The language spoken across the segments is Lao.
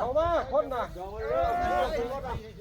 ເຂົ້າມາຄົນນະ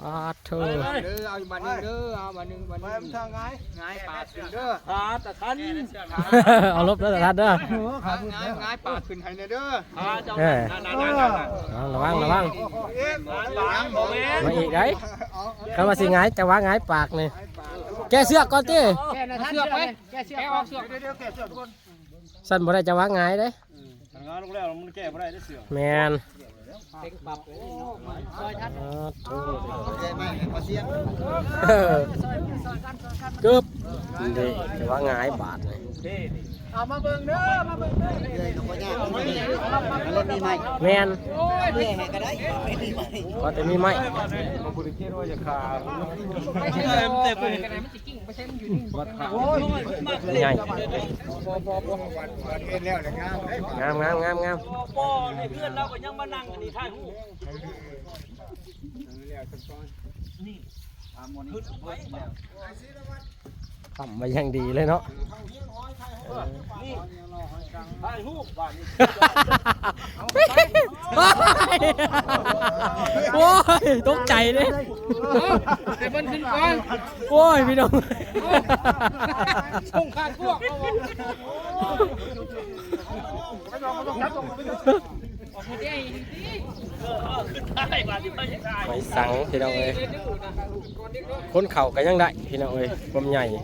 ປາດໂທ ເດີ ເອົາບາດໜຶ່ງເດີ ເອົາບາດໜຶ່ງ ບາດໜຶ່ງ ໄປມັນທາງຫງາຍ ຫງາຍປາກຂຶ້ນເດີ ຫາຕາທັນ ເອົາລົບເດີຕາທັນເດີ ຫາຫງາຍ ຫງາຍປາກຂຶ້ນໃຫ້ແດ່ເດີ ຫາເຈົ້າ ເອີ ນັ້ນໆໆໆ ເອົາ ລະວັງ ລະວັງ ເອີ ມາອີກໄດ໋ ເອົາ ເອົາ ຄັນວ່າຊິຫງາຍ ຈະວ່າຫງາຍປາກນີ້ ແກ້ເຊືອກກ່ອນຕິ ແກ້ເຊືອກໄປ ແກ້ເຊືອກ ແກ້ອອກເຊືອກ ເດີ ແກ້ເຊືອກທຸກຄົນ ຊັ້ນບໍ່ໄດ້ ຈະວ່າຫງາຍເດ້ ຄັນງາລົງແລ້ວມັນແກ້ບໍ່ໄດ້ເດ້ເສືອ ແມ່ນ ເຕັງປັບເລີຍເນາະ ຊ່ອຍທັນ ອໍ ໂທ້ ແກ້ໄມ້ໃຫ້ພໍ່ຊຽງ ເອີ ເກີບ ນີ້ເດ້ ຈະວ່າຫງາຍບາດນີ້ ເອົາມາເບິ່ງເດີ ມາເບິ່ງເດີ ເອີ ກໍບໍ່ຍາກ ມັນມີໄມ້ ແມ່ນ ເລື່ອຍໃຫ້ກໍໄດ້ ມີໄມ້ ຂໍແຕ່ມີໄມ້ ບໍ່ໄດ້ຄິດວ່າຈະຂາ ໃຫຍ່ ງາມ ງາມ ງາມ ງາມ ບໍ່ ໃນເຮືອນລາວກໍຍັງມານັ່ງອັນນີ້ຖ່າຍຮູບ ນີ້ ຂຶ້ນໄປ ຄ້ຳໄວ້ຢ່າງດີເລີຍເນາະ ນີ້ ຖ່າຍຮູບບາດນີ້ ໂອ້ຍ ຕົກໃຈເດ້ ເອົາ ໃຫ້ເພິ່ນຂຶ້ນກ່ອນ ໂອ້ຍ ພີ່ນ້ອງ ສົ່ງຂ້າງພວກ ໄມ້ສັງພີ່ນ້ອງເອີຍ ຄົນເຂົ້າກໍຍັງໄດ້ພີ່ນ້ອງເອີຍ ຄວາມໃຫຍ່ ເອີ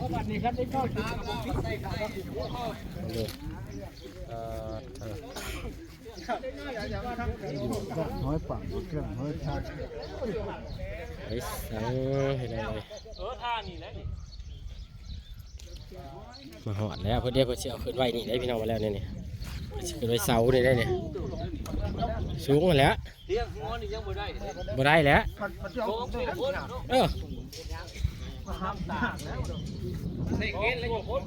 ຫ້ອຍປາກ ຫ້ອຍປາກ ໄມ້ສັງພີ່ນ້ອງເອີຍ ເອີ ທ່ານີ້ແຫຼະນີ້ ມາຮອດແລ້ວ ເພິ່ນເດ ເພິ່ນຊິເອົາຂຶ້ນໄວ້ນີ້ໄດ໋ພີ່ນ້ອງ ມາແລ້ວນີ້ ນີ້ ເພິ່ນຊິຂຶ້ນໄວ້ເສົານີ້ໄດ໋ນີ້ ສູງຫັ້ນແຫຼະ ເຕີຍງຫົວນີ້ຍັງບໍ່ໄດ້ເດ້ ບໍ່ໄດ້ແຫຼະ ສອງຄົນ ເອີ ໃສ່ເກນແລ້ວຢູ່ພຸ້ນ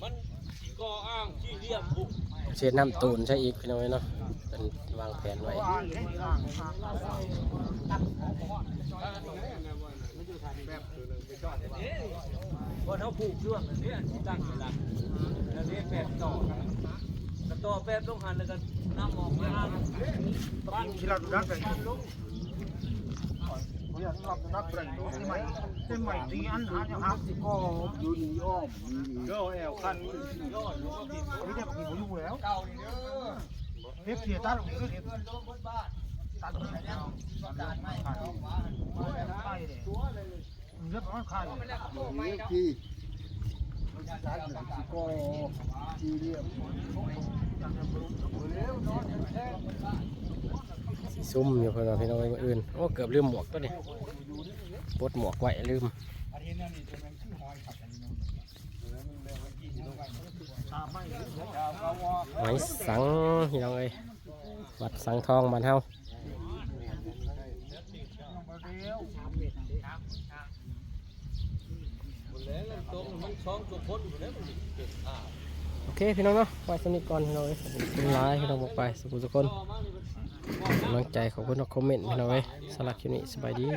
ມັນຊິກໍ່ອ່າງສີ່ຫຼ່ຽມພຸ້ນ ເຮັດນ້ຳໂຕນໃສ່ອີກພີ່ນ້ອງເອີຍເນາະ ເພິ່ນວາງແຜນໄວ້ ບ່ອນເຮົາຜູກເຊືອກນັ້ນເດ້ ອັນທີ່ຕັ້ງໄວ້ລະ ນັ້ນເດ້ ແປບຕໍ່ ກໍຕໍ່ແປບລົງຫັ້ນ ແລ້ວກໍນຳອອກມາ ທີ່ເຮົາດັດໄປ ເຂົາຢາກຮັບນ້ຳໜັກແຮງເນາະ ເຕັມໄມ້ ເຕັມໄມ້ຕີອັນຫາຍັງຫັກ ກໍຢູ່ນີ້ອ້ອມ ເອີ ແອວຄັນ ນີ້ແຫຼະ ບໍ່ຢູ່ແລ້ວ ເຮັດເສຍຕັດອອກນີ້ ຕັດໄປແລ້ວ ເຮັດທີ່ ຊິຊຸ່ມຢູ່ເພິ່ນວ່າພີ່ນ້ອງເອີຍ ມື້ອື່ນ ໂອ້ ເກືອບລືມໝວກຕົວນີ້ ປົດໝວກໄວ້ລືມ ໄມ້ສັງພີ່ນ້ອງເອີຍ ວັດສັງທອງບ້ານເຮົາ ໂອເຄພີ່ນ້ອງເນາະ ໄວ້ສ່ຳນີ້ກ່ອນພີ່ນ້ອງເອີຍ ຂອບຄຸນຫຼາຍພີ່ນ້ອງ ບອກໄປສູ່ຜູ້ສູ່ຄົນ ກຳລັງໃຈ ຂອບຄຸນທຸກຄອມເມັນພີ່ນ້ອງເອີຍ ສຳລັບຄລິບນີ້ ສະບາຍດີ.